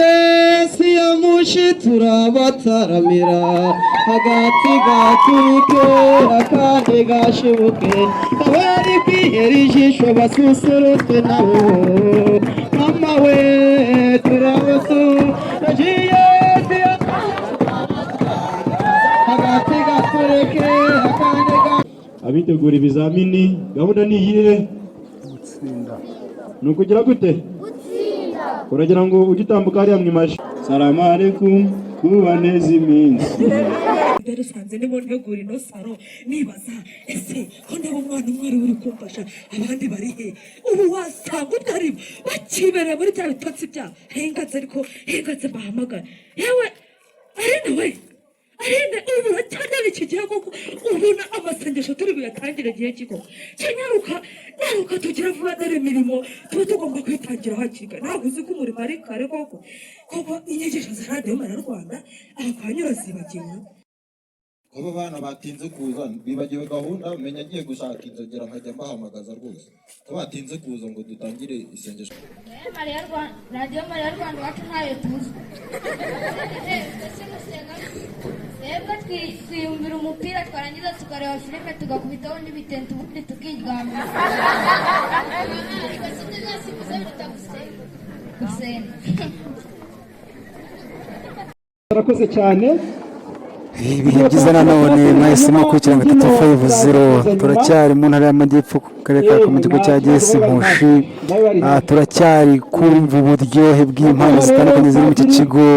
Si ya mushi turabataramira, agati gaturuke akandi gashibuke, abari kwihera ijisho basusurutswe nabo. Mama we, turabasuragiye, agati gatureke akandi. Abitegura ibizamini, gahunda ni iyihe? Ni ukugira gute? Uragira ngo ujye utambuka hariya mu imaji. Salamu alaikum, kuba neza iminsi. Rero usanze ndimo ntegura ino salon, nibaza: ese ko ndeba umwana umwe ari uri kumfasha, abandi bari he? Ubu wasanga utari bakibereye muri bya bitotsi byabo. Hengatse, ariko hengatse bahamagara. Yewe Arine, we Arine, ubu uracyareba iki gihe koko? Ubona amasengesho turi buyatangire igihe kiko kinyaruka? Nyaruka tugira vuba, dore imirimo tuba tugomba kwitangira hakiri kare. Ntabwo uzi ko umurimo ari kare koko koko? Inyigisho za Radiyo Mariya Rwanda abakanyura zibagiwe. Kuba abana batinze kuza, bibagiwe gahunda. Menya agiye gushaka inzogera nkajya mbahamagaza rwose, ko batinze kuza ngo dutangire isengesho. Mariya Rwanda, Radiyo Mariya Rwanda iwacu ntayo tuzi. Ese gusenga twebwe twiyumvira umupira, twarangiza tukareba filime, tugakubitaho n'ibitente, ubundi tukiryamira. Ariko si byiza, biruta gusenga, gusenga. Barakoze cyane. Ibihe byiza nanone mwahisemo gukurikira 350. Turacyari mu Ntara y'Amajyepfo, ku Karere ka Kamonyi, ikigo cya GS Mpushi. Turacyari kumva uburyohe bw'impano zitandukanye ziri mu iki kigo.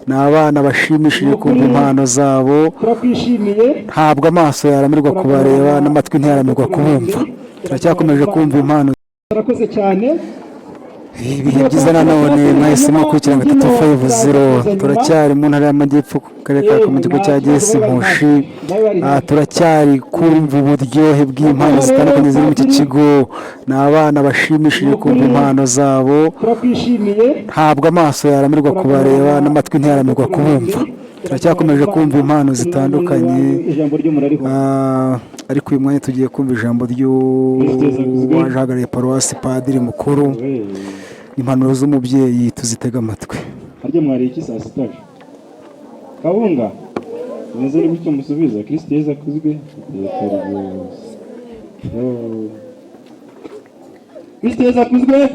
Ni abana bashimishije kumva impano zabo. Turakwishimiye. Ntabwo amaso yaramirwa kubareba, n'amatwi ntiyaramirwa kubumva. Turacyakomeje kumva impano. Barakoze cyane. Ibihe byiza nanone mwahisemo gukurikira 350. Turacyari mu Ntara y'Amajyepfo, ku Karere ka Kamonyi, ikigo cya GS Mpushi. Turacyari kumva uburyohe bw'impano zitandukanye ziri mu iki kigo. Ni abana bashimishije kumva impano zabo. Turakwishimiye. Ntabwo amaso yaramirwa kubareba, n'amatwi ntiyaramirwa kubumva. Turacyakomeje kumva impano zitandukanye. Ijambo ry'umurariho. Ariko uyu mwanya tugiye kumva ijambo ry'uwaje ahagarariye paruwasi, padiri mukuru. Impanuro z'umubyeyi, tuzitega amatwi. Harya mwariye iki saa sita? Kawunga meze ni gutyo musubiza. Kristo Yezu akuzwe iteka ryose. Oh. Kristo Yezu akuzwe.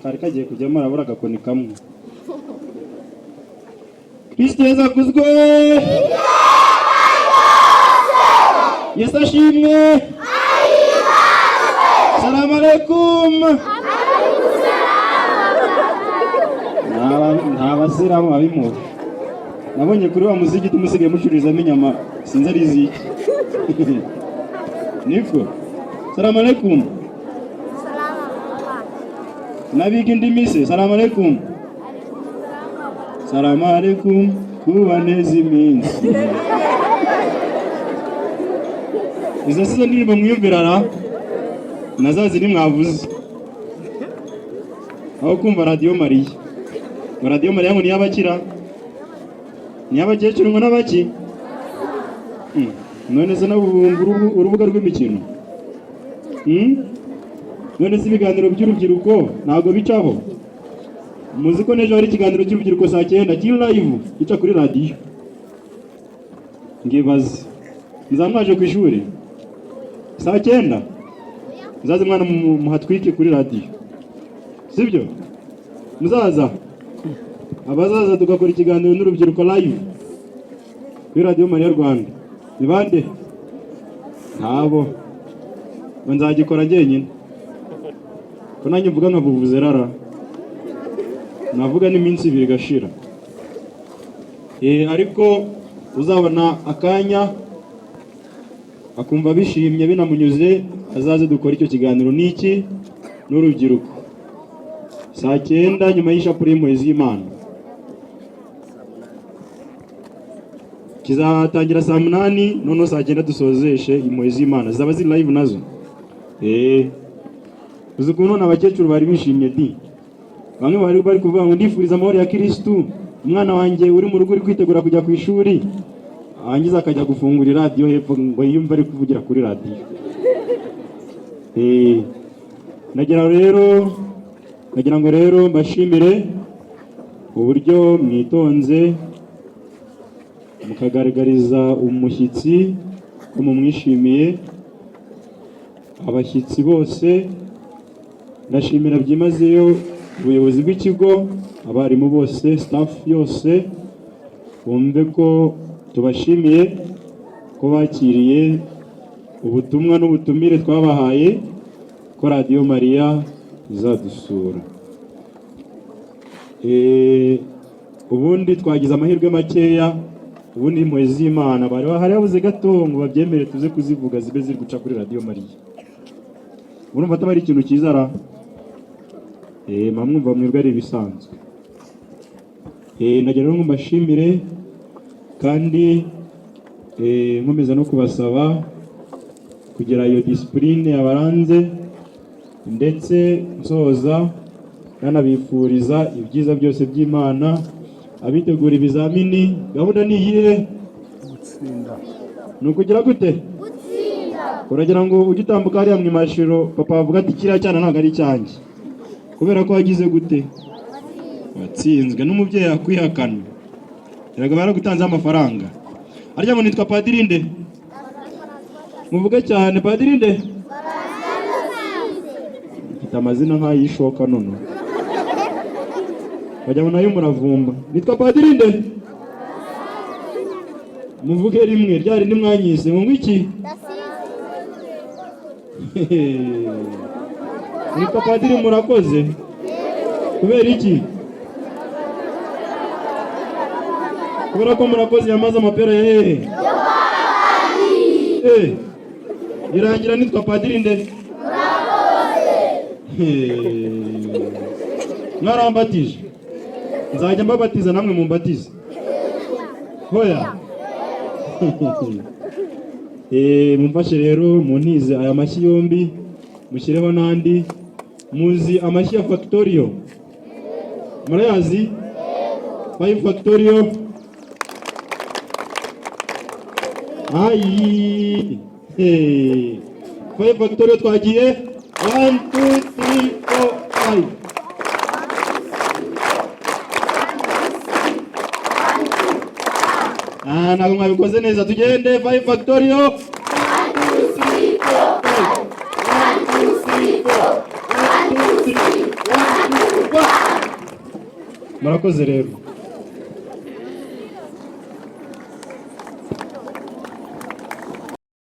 Kari kagiye kujyamo, arabura agakoni kamwe. Kristo Yezu akuzwe. Yesu ashimwe. Salamu alaikum. Nta basilamu babimuha. Nabonye kuri wa muzigiti musigaye mucururizamo inyama, sinzi ari iziki. Niko salamu alaikum. N'abiga indimi se, salamu alaikum. Salamu alaikum, kuba neza iminsi. Izo sizo ndirimbo mwiyumvira ra na za zindi mwavuze aho kumva Radiyo Mariya. Ngo Radiyo Mariya ngo ni iy'abakira, ni iy'abakecuru, ngo n'abaki. None se nabo bumva urubuga rw'imikino? None se ibiganiro by'urubyiruko ntabwo bicaho? Muzi ko n'ejo hari ikiganiro cy'urubyiruko saa 9 kiri live, gica kuri radiyo. Ngibaze, muzaba mwaje ku ishuri saa 9? Muzaze mwana, muhatwike kuri radiyo, sibyo? Muzaza, abazaza tugakora ikiganiro n'urubyiruko live kuri Radiyo Mariya Rwanda ni bande? Ntabo. Ngo nzagikora njyenyine, ko nanjye mvuga nka vuvuzela, navuga n'iminsi 2 igashira. Ariko uzabona akanya akumva bishimye binamunyuze, azaze dukora icyo kiganiro n'iki n'urubyiruko saa 9 nyuma y'ishapure y'impuhwe z'Imana. Kizatangira saa 8, noneho saa 9 dusozeshe impuhwe z'Imana, zaba ziri live nazo. Uzi ukuntu none abakecuru bari bishimye di? Bamwe bari bari kuvuga ngo: "Ndifuriza amahoro ya Kirisitu umwana wanjye uri mu rugo uri kwitegura kujya ku ishuri," arangiza akajya gufungura iradiyo hepfo ngo yumve ari kuvugira kuri radiyo. Nagira rero Ndagira ngo rero mbashimire uburyo mwitonze, mukagaragariza umushyitsi ko mumwishimiye. Abashyitsi bose ndashimira byimazeyo ubuyobozi bw'ikigo, abarimu bose, staff yose, bumve ko tubashimiye ko bakiriye ubutumwa n'ubutumire twabahaye ko Radiyo Mariya izadusura. Ubundi twagize amahirwe makeya, ubundi impuhwe z'Imana bari hari habuze gato ngo babyemere tuze kuzivuga, zibe ziri guca kuri Radiyo Mariya. Urumva ataba ari ikintu cyiza ra? Mwumva mwebwe ari ibisanzwe. Nagira ngo mbashimire kandi nkomeza no kubasaba kugira iyo discipline yabaranze, ndetse nsoza nanabifuriza ibyiza byose by'Imana. Abitegura ibizamini, gahunda ni iyihe? Gutsinda. Ni ukugira gute? Uragira ngo ujye utambuka hariya mu imashiro, papa avuga ati kiriya cyana ntabwo ari icyanjye, kubera ko wagize gute? Watsinzwe. N'umubyeyi yakwihakana, erega baragutanzeho amafaranga. Arya ngo nitwa padiri nde? Muvuge cyane, padiri nde? Mfite amazina nk'ay'ishoka none bajya ngo nayo umuravumba. Nitwa padiri nde? Muvuge rimwe rya rindi mwanyise ngo ngwiki. Nitwa padiri murakoze. Kubera iki? Kubera ko murakoze yamaze amapera ya hehe? Irangira nitwa padiri nde? Mwarambatije, nzajya mbabatiza namwe mumbatize. Hoya, mumfashe rero muntize aya mashyi yombi, mushyireho n'andi. Muzi amashyi ya factorial? Murayazi? 5 factorial. Ayi, 5 factorial twagiye 1 2 3 4 5. Ntabwo mwabikoze neza, tugende 5 factorial. Murakoze rero.